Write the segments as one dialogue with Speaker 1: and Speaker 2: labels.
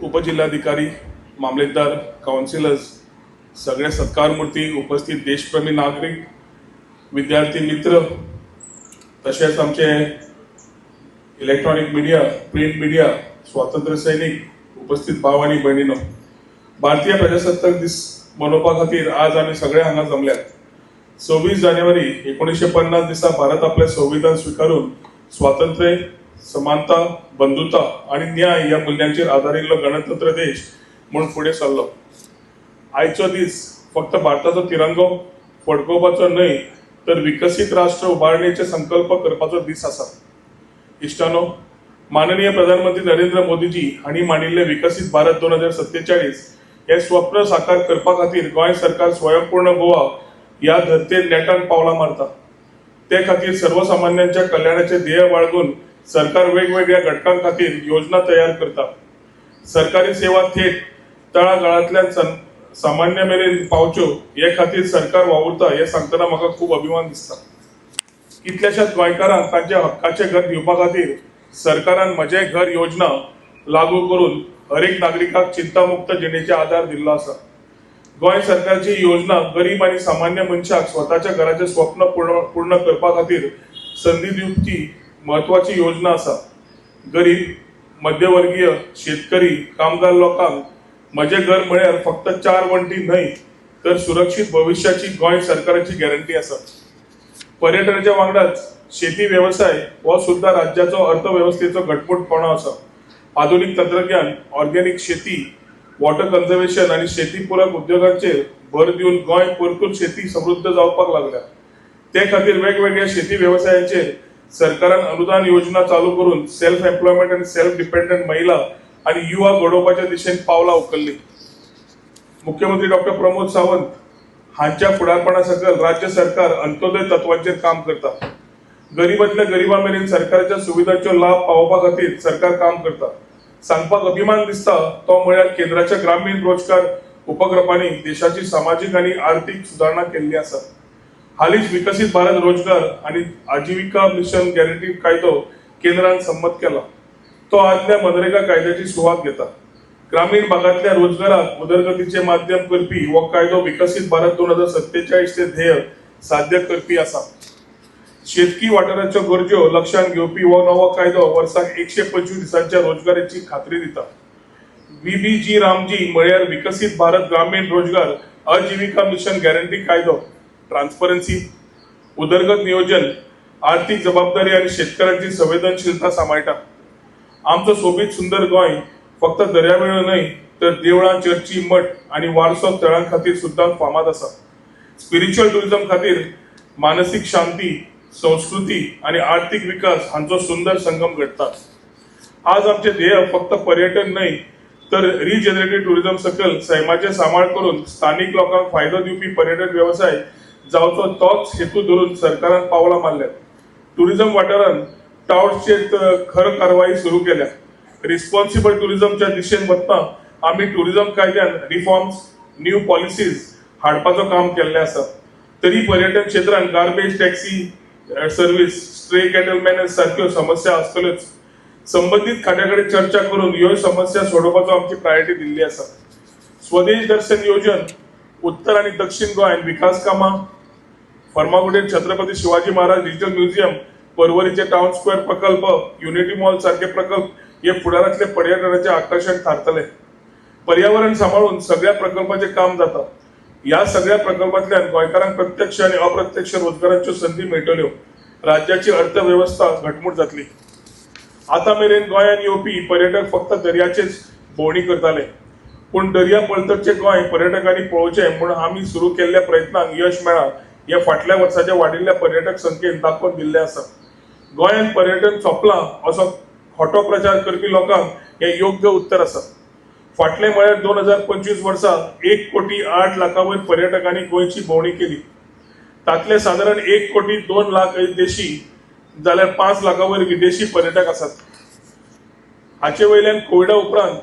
Speaker 1: उपजिल्हाधिकारी, मामलेदार, कावन्सिलर्स, सगळे सत्कारमूर्ती, उपस्थित देशप्रेमी नागरीक, विद्यार्थी मित्र, तशेंच आमचे इलेक्ट्रॉनिक मिडिया, प्रिंट मिडिया, स्वातंत्र्य सैनिक, उपस्थित भाव आनी भयणीनो, भारतीय प्रजासत्ताक दीस मनोवपा खातीर आज आमी सगळे हांगा जमल्यात. 26 जानेवारी 1950 दिसा भारत आपलें संविधान स्विकारून स्वातंत्र्य, समानता, बंधुता आनी न्याय ह्या मुल्यांचेर आदारिल्लो गणतंत्र देश म्हूण फुडें सरलो. आयचो दीस फक्त भारताचो तिरंगो फडकोवपाचो न्हय, तर विकसीत राष्ट्र उबारणेचे संकल्प करपाचो दीस आसा. इश्टानो, माननीय प्रधानमंत्री नरेंद्र मोदीजी हांणी मांडिल्ले विकसीत भारत 2047 हे स्वप्न साकार करपा खातीर गोंय सरकार स्वयंपूर्ण गोवा ह्या धर्तेर नेटान पावलां मारता. ते खातीर सर्वसामान्यांच्या कल्याणाचे ध्येय बाळगून सरकार वेगवेगळ्या घटकां खातीर योजना तयार करता. सरकारी सेवा थेट तळागाळांतल्यान सामान्य मेरेन पावच्यो हे खातीर सरकार वावुरता हें सांगतना म्हाका खूब अभिमान दिसता. कितल्याशाच गोंयकारांक तांच्या हक्काचें घर दिवपा खातीर सरकारान म्हजें घर योजना लागू करून हरेक नागरिकाक चिंतामुक्त जिणेचे आदार दिल्लो आसा. गोंय सरकारची ही योजना गरीब आनी सामान्य मनशाक स्वताच्या घराचें स्वप्न पूर्ण पूर्ण करपा खातीर संदी दिवची म्हत्वाची योजना आसा. गरीब, मध्यवर्गीय, शेतकरी, कामगार लोकांक म्हजें घर म्हळ्यार फक्त चार वण्टी न्हय, तर सुरक्षीत भविश्याची गोंय सरकाराची गॅरंटी आसा. पर्यटनाच्या वांगडाच शेती वेवसाय हो सुद्धा राज्याचो अर्थवेवस्थेचो घटमूट कणो आसा. आधुनिक तंत्रज्ञान, ऑर्गेनिक शेती, वॉटर कन्झर्वेशन आनी शेती पूरक उद्योगांचेर भर दिवन गोंय परतून शेती समृद्ध जावपाक लागल्या. ते खातीर वेगवेगळ्या शेती वेवसायाचेर सरकारान अनुदान योजना चालू करून सेल्फ एम्प्लॉयमेंट आनी सेल्फ डिपेंडंट महिला आनी युवा घडोवपाच्या दिशेन पावलां उखल्लीं. मुख्यमंत्री डॉक्टर प्रमोद सावंत हांच्या फुडारपणा सकयल राज्य सरकार अंत्योदय तत्वांचेर काम करता. गरीबांतल्या गरिबा मेरेन सरकाराच्या सुविधांचो लाभ पावोवपा खातीर सरकार काम करता. सांगपाक अभिमान दिसता तो म्हळ्यार केंद्राच्या ग्रामीण रोजगार उपक्रमांनी देशाची सामाजीक आनी आर्थीक सुदारणा केल्ली आसा. हालींच विकसीत भारत रोजगार आनी आजिविका मिशन गॅरंटी कायदो केंद्रान संमत केला. तो आदल्या मनरेगा कायद्याची सुवात घेता. ग्रामीण भागांतल्या रोजगाराक उदरगतीचे माध्यम करपी हो कायदो विकसीत भारत 2047 चे ध्येय साध्य करपी आसा. शेतकी वाठाराच्यो गरजो लक्षात घेवपी हो नवो कायदो वर्साक 125 दिसांच्या रोजगाराची खात्री दिता. व्हीबीजी रामजी म्हळ्यार विकसीत भारत ग्रामीण रोजगार आजिविका मिशन गॅरंटी कायदो ट्रान्सपरन्सी, उदरगत नियोजन, आर्थीक जबाबदारी आनी शेतकऱ्यांची संवेदनशीलता सांबाळटा. आमचो सोबीत सुंदर गोंय फक्त दर्यावेळो न्हय, तर देवळां, चर्ची, मठ आनी वारसो थळां खातीर सुद्दां फामाद आसा. स्पिरिच्युअल टुरिझम खातीर मानसीक शांती, संस्कृती आनी आर्थीक विकास हांचो सुंदर संगम घडटा. आज आमचे ध्येय फक्त पर्यटन न्हय, तर रिजनरेटीव टुरिझम सकल सैमाचे सांबाळ करून स्थानीक लोकांक फायदो दिवपी पर्यटन वेवसाय जावचो, तोच हेतू धरून सरकारान पावलां मारल्यात. टुरिझम वाठारांत टावट्सचेर खर कारवाई सुरू केल्या. रिस्पॉन्सिबल टुरिझमच्या दिशेन वतना आमी टुरिझम कायद्यान रिफॉर्म्स, न्यू पॉलिसीज हाडपाचो काम केल्लें आसा. तरी पर्यटन क्षेत्रांत garbage, taxi service, stray cattle menace सारक्यो समस्या आसतल्योच. संबंदीत खात्या कडेन चर्चा करून ह्यो समस्या सोडोवपाचो आमची प्रायोरिटी दिल्ली आसा. स्वदेश दर्शन योजन, उत्तर आनी दक्षिण गोंयांत विकास कामां, फर्मागुडयेर छत्रपती शिवाजी महाराज डिजिटल म्युझियम, पर्वरीचे टाउन स्क्वेअर प्रकल्प, युनिटी मॉल सारखे प्रकल्प हे फुडारांतले पर्यटनाचे आकर्शण थारतले. पर्यावरण सांबाळून सगळ्या प्रकल्पाचे काम जाता. ह्या सगळ्या प्रकल्पांतल्यान गोंयकारांक प्रत्यक्ष आनी अप्रत्यक्ष रोजगाराच्यो संदी मेळटल्यो. राज्याची अर्थवेवस्था घटमूट जातली. आतां मेरेन गोंयांत येवपी पर्यटक फक्त दर्याचेच भोंवडी करताले, पूण दर्या पलतडचे गोंय पर्यटकांनी पळोवचें म्हूण आमी सुरू केल्ल्या प्रयत्नांक यश मेळ्ळां हें फाटल्या वर्साच्या वाडिल्ल्या पर्यटक संख्येन दाखोवन दिल्लें आसा. गोंयांत पर्यटन सोंपलां असो खोटो प्रचार करपी लोकांक हें योग्य उत्तर आसा. फाटले म्हळ्यार 2025 वर्सा 1 कोटी 8 लाखां वयर पर्यटकांनी गोंयची भोंवडी केली. तातले सादारण 1 कोटी 2 लाख देशी जाल्यार 5 लाखां वयर विदेशी पर्यटक आसात. हाचे वयल्यान कोविडा उपरांत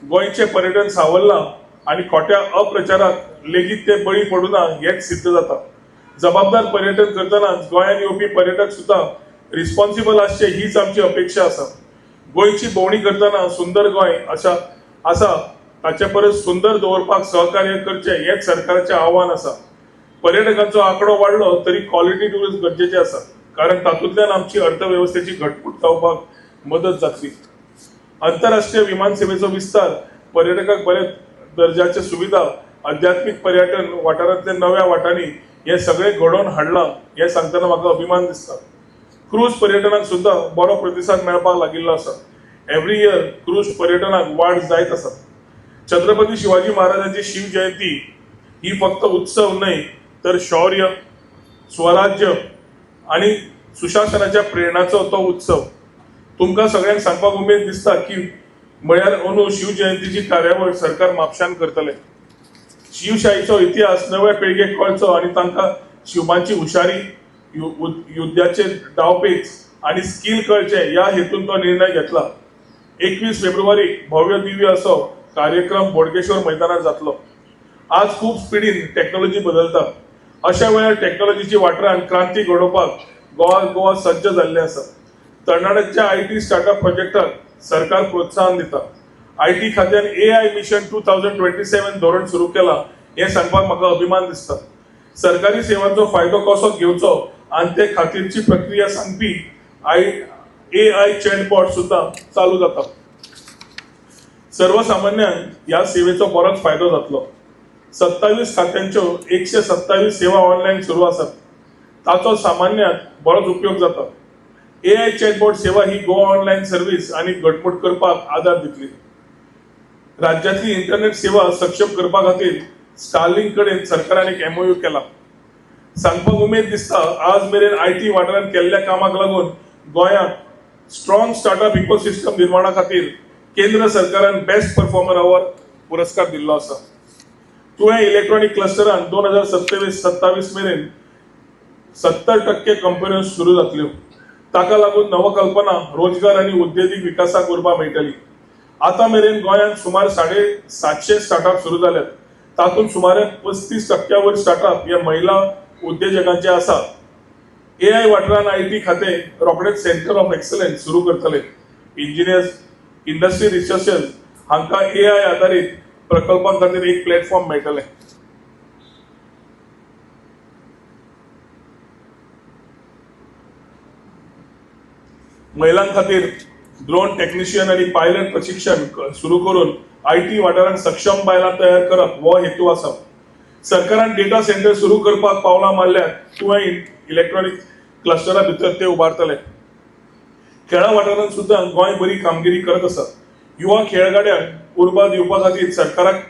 Speaker 1: गोंयचें पर्यटन सावरलां आनी खोट्या अप्रचाराक लेगीत ते बळी पडुना हेंच सिद्ध जाता. जबाबदार पर्यटन करतनाच गोंयांत येवपी पर्यटक सुद्दां रिस्पॉन्सिबल आसचे, हीच आमची अपेक्षा आसा. गोंयची भोंवडी करतना सुंदर गोंय अशा आसा ताचे परस सुंदर दवरपाक सहकार्य करचें हेंच सरकाराचें आव्हान आसा. पर्यटकांचो आंकडो वाडलो तरी क्वॉलिटी टुरिस्ट गरजेचें आसा, कारण तातूंतल्यान आमची अर्थवेवस्थेची घटमूट जावपाक मदत जातली. आंतरराष्ट्रीय विमान सेवेचो विस्तार, पर्यटकांक बऱ्या दर्जाचे सुविधा, आध्यात्मीक पर्यटन वाठारांतल्या नव्या वाटांनी हे सगळें घडोवन हाडलां हें सांगतना म्हाका अभिमान दिसता. क्रूज पर्यटनाक सुद्दां बरो प्रतिसाद मेळपाक लागिल्लो आसा. एवरी इयर क्रूज पर्यटनाक वाड जायत आसा. छत्रपती शिवाजी महाराजांची शिवजयंती ही फक्त उत्सव न्हय तर शौर्य, स्वराज्य आनी सुशासनाच्या प्रेरणाचो तो उत्सव. तुमकां सगळ्यांक सांगपाक उमेद दिसता की म्हळ्यार अंदू शिवजयंतीची कार्यावळ सरकार म्हापशान करतले. शिवशाहीचो इतिहास नव्या पिळगेक कळचो आनी तांकां शिवबांची हुशारी, युद्धाचे डावपेच आनी स्कील कळचे ह्या हेतून तो निर्णय घेतला. 21 फेब्रुवारीक भव्य दिव्य असो कार्यक्रम बोडगेश्वर मैदानार जातलो. आज खूब स्पिडीन टॅक्नोलॉजी बदलता. अशा वेळार टॅक्नोलॉजीची वाठारांत क्रांती घडोवपाक गोवा सज्ज जाल्लें आसा. तरणाट्यांच्या IT startup प्रोजेक्टाक सरकार प्रोत्साहन दिता. IT खात्यान AI mission 2027 धोरण सुरू केलां हें सांगपाक म्हाका अभिमान दिसता. सरकारी सेवांचो फायदो कसो घेवचो आनी ते खातीरची प्रक्रिया सांगपी AI chatbot सुद्दां चालू जाता. सर्वसामान्यांक ह्या सेवेचो बरोच फायदो जातलो. 27 खात्यांच्यो 127 सेवा ऑनलायन सुरू आसात, ताचो सामान्यांक बरोच उपयोग जाता. AI chatbot सेवा ही गोवा ऑनलायन सर्वीस आनी घटमूट करपाक आदार दितली. राज्यांतली इंटरनेट सेवा सक्षम करपा खातीर स्टारलिंक कडेन सरकारान एक MOU केला. सांगपाक उमेद दिसता, आज मेरेन IT वाठारांत केल्ल्या कामाक लागून गोंयांत स्ट्रॉंग स्टार्टअप इकोसिस्टम निर्माणा खातीर केंद्र सरकारान बेस्ट परफॉर्मर अवॉर्ड पुरस्कार दिल्लो आसा. तुवें इलेक्ट्रॉनिक क्लस्टरान 2027 मेरेन 70% कंपन्यो सुरू जातल्यो. ताका लागून नवकल्पना, रोजगार आनी उद्देगीक विकासाक उर्बा मेळटली. आतां मेरेन गोंयांत सुमार 750 स्टार्टअप सुरू जाल्यात. तातूंत सुमारे 35% वयर स्टार्टअप हे महिला उद्देजकांचे आसा. AI वाठारांत IT खातें रोखडेच सेंटर ऑफ एक्सलन्स सुरू करतले. इंजिनियर्स, इंडस्ट्री रिसर्चर्स हांकां AI आदारीत प्रकल्पां खातीर एक प्लॅटफॉर्म मेळटलें. महिलां खातीर ड्रोन टेक्निशियन आनी पायलट प्रशिक्षण सुरू करून IT वाठारांत सक्षम बायलां तयार करप हो हेतू आसा. सरकारान डेटा सेंटर सुरू करपाक पावलां मारल्यात. तुवें इलेक्ट्रॉनिक क्लस्टरा भितर ते उबारतले. खेळां वाठारांत सुद्दां गोंय बरी कामगिरी करत आसा. युवा खेळगड्यांक उर्बा दिवपा खातीर सरकाराक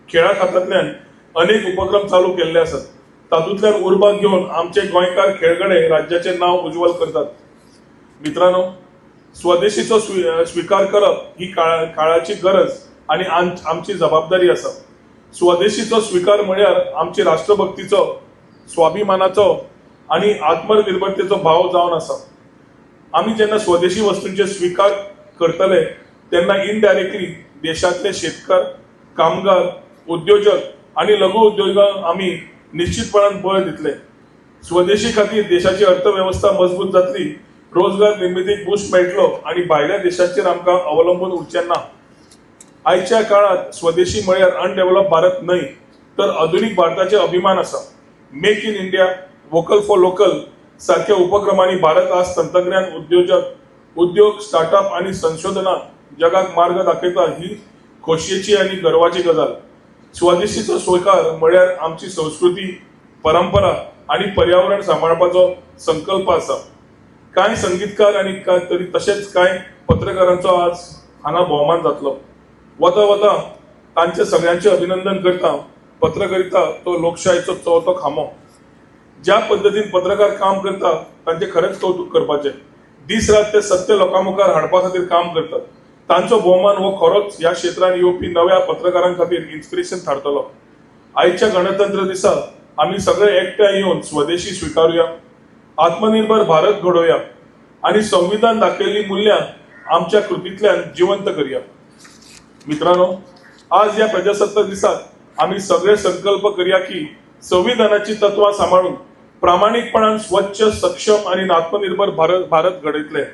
Speaker 1: खेळां खात्यांतल्यान अनेक उपक्रम चालू केल्ले आसात. तातूंतल्यान उर्बा घेवन आमचे गोंयकार खेळगडे राज्याचें नांव उज्ज्वल करतात. मित्रांनो, स्वदेशीचो स्विकार करप ही काळाची गरज आनी आमची जबाबदारी आसा. स्वदेशीचो स्विकार म्हळ्यार आमची राष्ट्रभक्तीचो, स्वाभिमानाचो आनी आत्मनिर्भरतेचो भाव जावन आसा. आमी जेन्ना स्वदेशी वस्तूंचे स्विकार करतले तेन्ना इनडायरेक्टली देशांतले शेतकार, कामगार, उद्योजक आनी लघु उद्योगांक आमी निश्चितपणान बळ दितले. स्वदेशी खातीर देशाची अर्थवेवस्था मजबूत जातली, रोजगार निर्मितीक बूस्ट मेळटलो आनी भायल्या देशांचेर आमकां अवलंबून उरचें ना. आयच्या काळांत स्वदेशी म्हळ्यार अनडेव्हलप भारत न्हय तर आधुनीक भारताचे अभिमान आसा. Make in India, vocal for local सारख्या उपक्रमांनी भारत आज तंत्रज्ञान, उद्योग, स्टार्टअप आनी संशोधनात जगाक मार्ग दाखयता ही खोशयेची आनी गर्वाची गजाल. स्वदेशीचो स्विकार म्हळ्यार आमची संस्कृती, परंपरा आनी पर्यावरण सांबाळपाचो संकल्प आसा. कांय संगीतकार आनी तरी तशेंच कांय पत्रकारांचो आज हांगा भोवमान जातलो. वता वता तांचे सगळ्यांचे अभिनंदन करता. पत्रकारिता तो लोकशायेचो चवथो खांबो. ज्या पद्दतीन पत्रकार काम करता तांचे खरेंच कौतुक करपाचें. दीस रात ते सत्य लोकां मुखार हाडपा खातीर काम करतात. तांचो भोवमान हो खरोच ह्या क्षेत्रांत येवपी नव्या पत्रकारां खातीर इन्स्पिरेशन थारतलो. आयच्या गणतंत्र दिसा आमी सगळे एकठांय येवन स्वदेशी स्विकारुया, आत्मनिर्भर भारत घडोवया आनी संविधान दाखयल्लीं मुल्यां आमच्या कृतींतल्यान जिवंत करया. मित्रांनो, आज ह्या प्रजासत्ताक दिसाक आमी सगळे संकल्प करया की संविधानाची तत्वां सांबाळून प्रामाणीकपणान स्वच्छ, सक्षम आनी आत्मनिर्भर भारत घडयतले.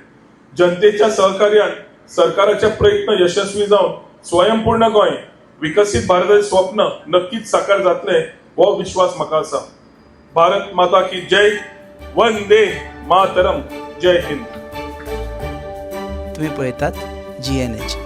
Speaker 1: जनतेच्या सहकार्यान सरकाराचे प्रयत्न यशस्वी जावन स्वयंपूर्ण गोंय, विकसीत भारताचें स्वप्न नक्कीच साकार जातलें हो विश्वास म्हाका आसा. भारत माता की जय. वंदे मातरम. जय हिंद.
Speaker 2: तुम्ही पळयतात जीएनएच.